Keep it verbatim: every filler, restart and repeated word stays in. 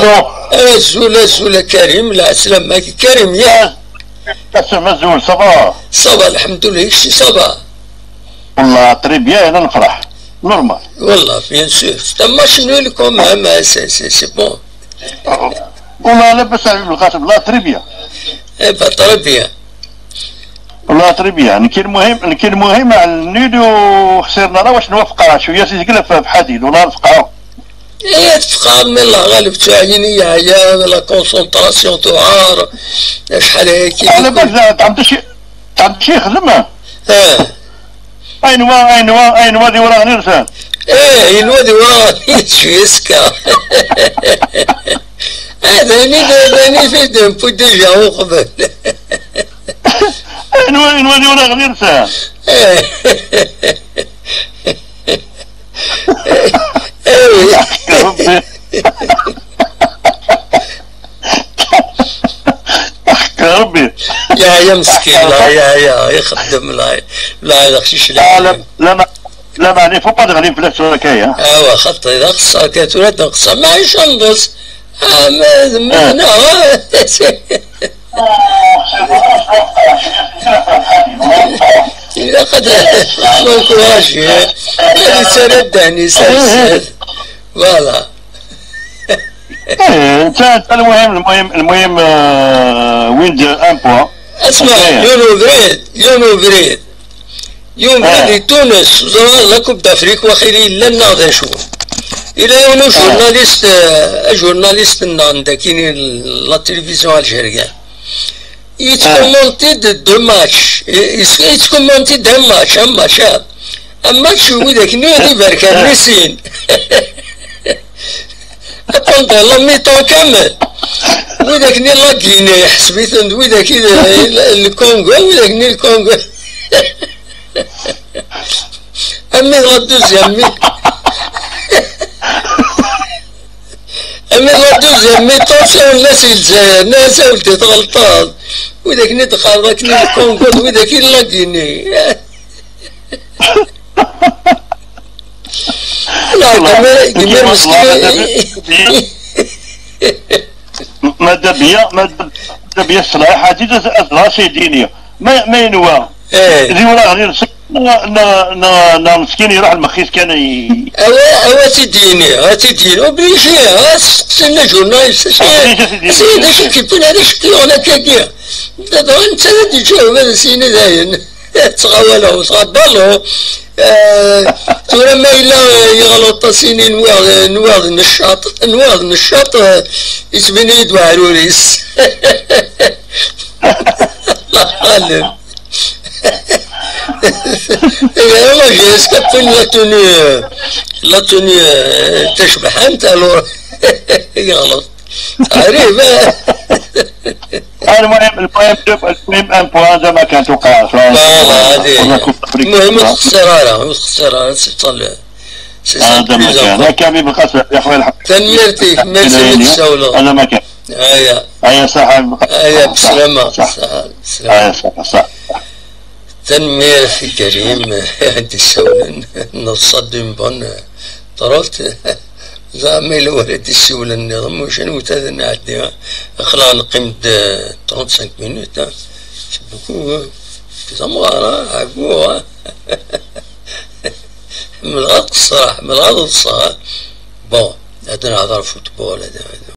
Azul, azul a Karim, lɛeslama-k Karim, ya. Azul, ça va? Ça va, الحمد لله, كشي ça va? والله très bien, أنا نفرح. Normal. والله, bien sûr. C'est un match nul quand même, hein, c'est, c'est, c'est bon. والله لاباس عليك القاسم, لا, très bien. Eh ben, très bien. والله très bien. نكي المهم، نكي المهم على النيد وخسرنا راه واش نوفق راه شوية سي تقلب في حديد ولا نفقعو. ايه، تفقع من الله غالب تعيني يا، يا la concentration تعار. شحال هيك على بالك تعمد شي، تعمد شي يخدم. اه. اين هو، اين هو، اين هو ذي وراه غير سان؟ ايه، اين هو ذي وراه غير شوية سكا. هذا ني، هذا ني في دم، بو ديجا هو قبل. اين هو، اين هو ذي وراه غير سان؟ ايه. ايه. يا ربي. يا ربي. يا، يا مسكين، لا، يا، يا، يخدم، لا، لا، يا خشيش، لا، لا، لا، ما، لا، ما عليه، faut pas تغلي في الأسواق هيا. ايوا، خطي، إذا خصها كانت ولا تنقصها، ما عيش نقص. آه، ما، ما، آه. لا. إذا قد، ما نكونش، هذه سنة دهني، سنة، voilà. ايه، انت، انت المهم، المهم، المهم، آه، وين جا ان بوان؟ اسمع، يونو بريد، يونو بريد. يونو بريد، تونس، زرا لا كوب دافريك، واخيرا الا ناض شو. الى يونو، آه. جورناليست، آه، جورناليست لنا عندك، كاين لا تلفزيون الجزائرية. يتكومونتي دو، دو ماتش. يس-، يتكومونتي دو ماتش، ان ماتش، ها. ان ماتش ويداك ني دي بركان نسين. Pendant la mi-temps كامل. ويداك ني لا غيني، حسبيتهم ويداك ال-، الكونغو، ويداك ني الكونغو. امي لا دوزيام مي. امي لا دوزيام مي طونسيون الناس الجزائر، ناس ولدي تغلطان. وذاك ني دخل، ذاك ني الكونغو، وذاك لا غيني. لا، والله، كمير، كمير والله مسكين. ماذا بي-، ماذا بيا، ماذا، ماذا بيا الصلاح، هادي داز أزرا سيدينيا. ما، ما ينوى. ايه. اللي وراه غير السك-، نا، نا، نا، نا مسكين يروح المخيس كان ي- اوا، اوا سيديني، ها سيديني، اوبليجي، ها سقسينا جورناليست، اش، اوبليجي سيديني. سيدي، اش كيفين هذا شكي ولا كاكيا؟ دابا انت غادي تجاوب هذا سيني داين. تغاوله وتغبله. آه، ترى ما إلا يغلط سيني نواض، نواض نشاط، نواض نشاط، آه، يتبني يد وعروريس. الله غالب. إيه، والله، est-ce que la tenue, la tenue, آه، تشبح أنت، alors يغلط. عريب، آه. المهم، المهم، شوف، المهم، ان بوان زعما كانت وقع، ف-، لا، لا، هذه هي. المهم، ما تخسر راه، ما تخسر راه، c'est ça le، c'est ça هذا ما كان. هكا، مي بقى يا خويا الحق. تنميرتي، ميرسي لك، ساولو. هذا ما كان. هيا. هيا، صح، هيا، صح، بسلامة. صح. صح، بسلامة. هيا، صح، صح. تنميرتي كريم، عندي ساولن، نص دون بون. Drôle. زعما إلا ولد يسول النظام، واش أنا وتاد نعدي، ها؟ خلا نقيم د trente-cinq minutes، ها؟ C'est beaucoup، ها؟ زعما راه عقبو، ها؟ من غير قصة، من غير قصة، ها؟ Bon، هذا نهضر فوتبول، هذا، هذا.